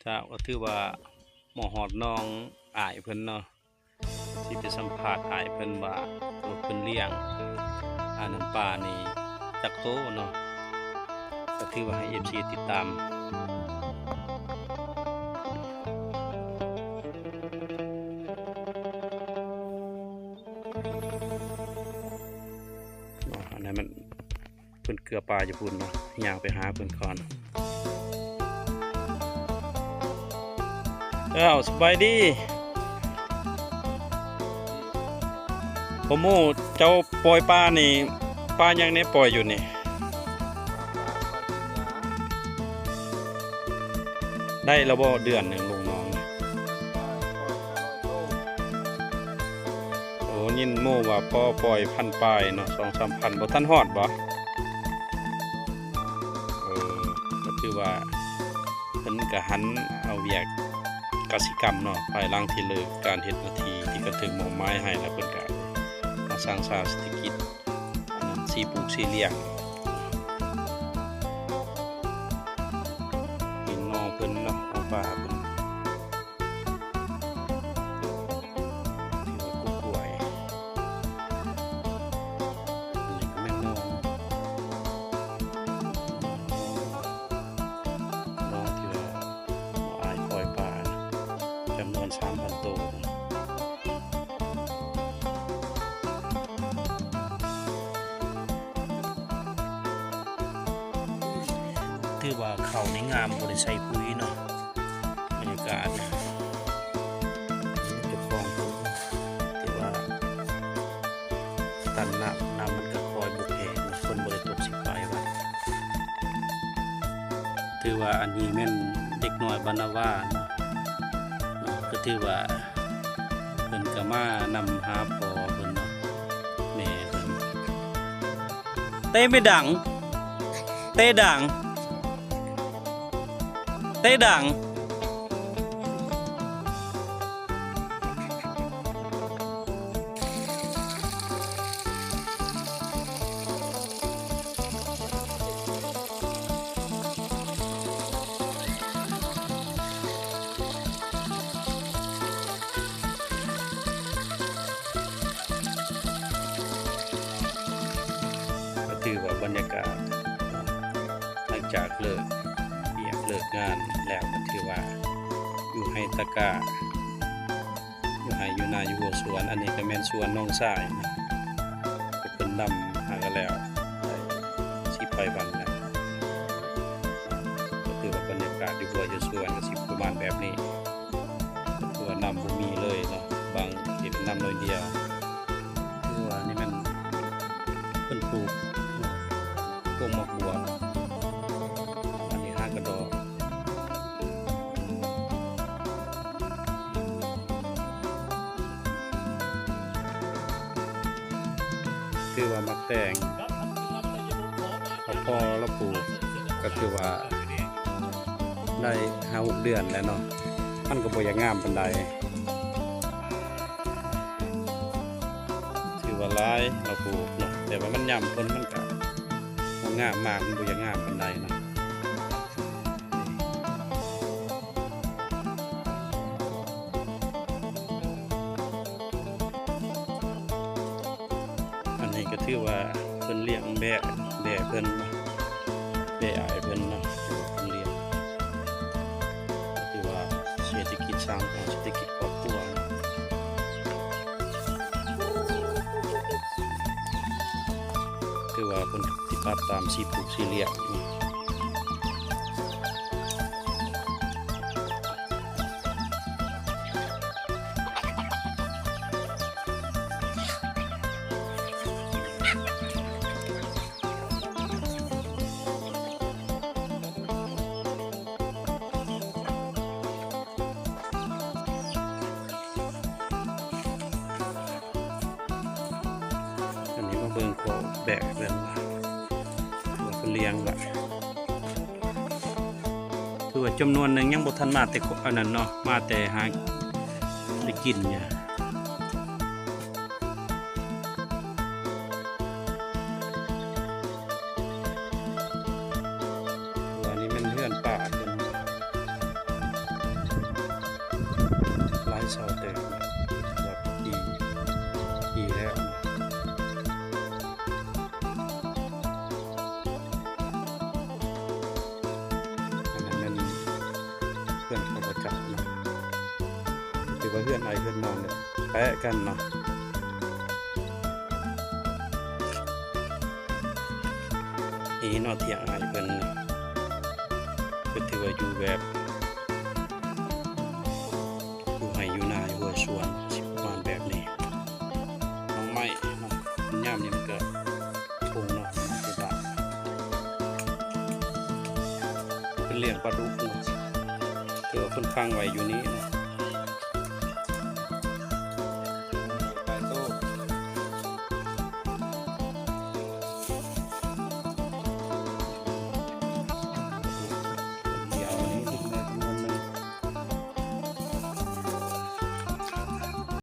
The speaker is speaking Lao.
ເຈົ້າ ກໍຖືວ່າມາຮອດນ້ອງອ້າຍເພິ່ນເນາະ ຊິໄປສຳພາດອ້າຍເພິ່ນວ່າ ເອີ ເພິ່ນລ້ຽງ ອັນນັ້ນ ປານີ້ຈັກໂຕເນາະ ກໍຖືວ່າໃຫ້ເອັຟຊີຕິດຕາມເນາະ ອັນນັ້ນມັນ ເພິ່ນເກືອປາຢູ່ພຸ້ນເນາະ ຍ່າງໄປຫາເພິ່ນກ່ອນ. ອ້າວ ສະບາຍດີ ພໍ່ໝູ່ ເຈົ້າປ່ອຍປານີ້ ປາຫຍັງແດ່ປ່ອຍຢູ່ນີ້? ໄດ້ແລ້ວບໍ່ເດືອນໜຶ່ງ ລຸງນ້ອງ? ໂອ້ ຍິນໝູ່ວ່າພໍປ່ອຍພັນປາຍເນາະ ສອງສາມພັນ ບໍ່ທັນຮອດບໍ່? ເອີ ກໍຖືວ່າເພິ່ນກໍຫັນເອົາວຽກກະສິກຳເນາະ ພາຍຫຼັງທີ່ເລີກການເຮັດໜ້າທີ່ທີ່ເພິ່ນຖືກມອບໝາຍໃຫ້ ແລ້ວເພິ່ນກໍມາສ້າງສາເສດຖະກິດ ອັນນັ້ນ ສີປູກສີລ້ຽງ ເຫັນໜໍ່ເພິ່ນເນາະ ເອົາປາເພິ່ນ ຖືວ່າກົກກ້ວຍ ອັນນີ້ກໍແມ່ນໜໍ່ ໜໍ່ທີ່ວ່າອ້າຍປ່ອຍປາ ຈຳນວນສາມພັນໂຕ. ຖືວ່າເຂົ້ານີ້ງາມ ບໍ່ໄດ້ໃສ່ປຸ໋ຍເນາະ ບັນຍາກາດ ເຈົ້າຂອງເພິ່ນຖືວ່າ ຕັນນ້ຳ ນ້ຳມັນກໍຄ່ອຍບົກແຫ້ງ ເພິ່ນບໍ່ໄດ້ຕົກຊິໄປວ່າ ຖືວ່າອັນນີ້ແມ່ນເດັກນ້ອຍບ້ານນາວາເນາະ ເນາະ ກໍຖືວ່າເພິ່ນກໍມານຳຫາພໍ່ເພິ່ນເນາະ ແມ່ເພິ່ນ ເຕະໄມ່ດັງ ເຕະດັງ ເຕະດັງ. ກໍຖືວ່າບັນຍາກາດ ຫຼັງຈາກເລີກວຽກເລີກງານແລ້ວ ກໍຖືວ່າຢູ່ໄຮ່ຕາກ້າ ຢູ່ໄຮ່ຢູ່ນາຢູ່ຮົ້ວສວນ. ອັນນີ້ກໍແມ່ນສວນນ້ອງຊາຍນະ ເພິ່ນນຳຫາກັນແລ້ວ ໄດ້ຊິໄປວັນແລ້ວ. ກໍຖືວ່າບັນຍາກາດຢູ່ຮົ້ວຢູ່ສວນກໍຊິປະມານແບບນີ້ ຄືວ່ານ້ຳບໍ່ມີເລີຍເນາະ ບາງເຂດນ້ຳໜ້ອຍດຽວ. ຄືວ່ານີ້ແມ່ນເພິ່ນປູກພວກໝາກບວບ ອັນນີ້ຫາກະດອກ ຄືວ່າໝາກແຕງ ພໍລະປູກ ກໍຄືວ່າໄດ້ຫ້າຫົກເດືອນແລ້ວເນາະ ມັນກໍບໍ່ຢາກງາມປານໃດ. ຖືວ່າຫຼາຍລະປູກເນາະ ແຕ່ວ່າມັນຍາມຝົນມັນກະບໍ່ງາມມາກ ມັນບໍ່ຢາກງາມປານໃດເນາະ. ອັນນີ້ກໍຖືວ່າເພິ່ນລ້ຽງແບ້ ແບ້ເພິ່ນເນາະ ແບ້ອ້າຍເພິ່ນເນາະ ຖືວ່າເພິ່ນລ້ຽງ ຖືວ່າເສດຖະກິດ ສ້າງເສດຖະກິດຄອບຄົວ ຖືວ່າເພິ່ນຕິດຕາມສີປູກສີລ້ຽງ. ອັນນີ້ມາເບິ່ງຂອງແບກເພິ່ນ ວ່າເພິ່ນລ້ຽງລະ ຄືວ່າຈຳນວນໜຶ່ງຍັງບໍ່ທັນມາແຕ່ ອັນນັ້ນເນາະ ມາແຕ່ຫາໄດ້ກິນນີ້. ອັນນີ້ແມ່ນເຮືອນປ່າເພິ່ນ ຖືວ່າເຮືອນອ້າຍເຮືອນນ້ອງນີ້ແປະກັນເນາະ. ນີ້ເນາະ ທີ່ອ້າຍເພິ່ນ ເພິ່ນຖືວ່າຢູ່ແບບ ຢູ່ໄຮ່ຢູ່ນາ ຢູ່ຮົ້ວສວນ ຊິປະມານແບບນີ້. ໜໍ່ໄມ້ເນາະ ຍາມນີ້ມັນກະ ໂພງເນາະ ເປັນບ້ານ ເພິ່ນລ້ຽງປາດຸກເນາະ ແຕ່ວ່າເພິ່ນຂັງໄວ້ຢູ່ນີ້ເນາະ.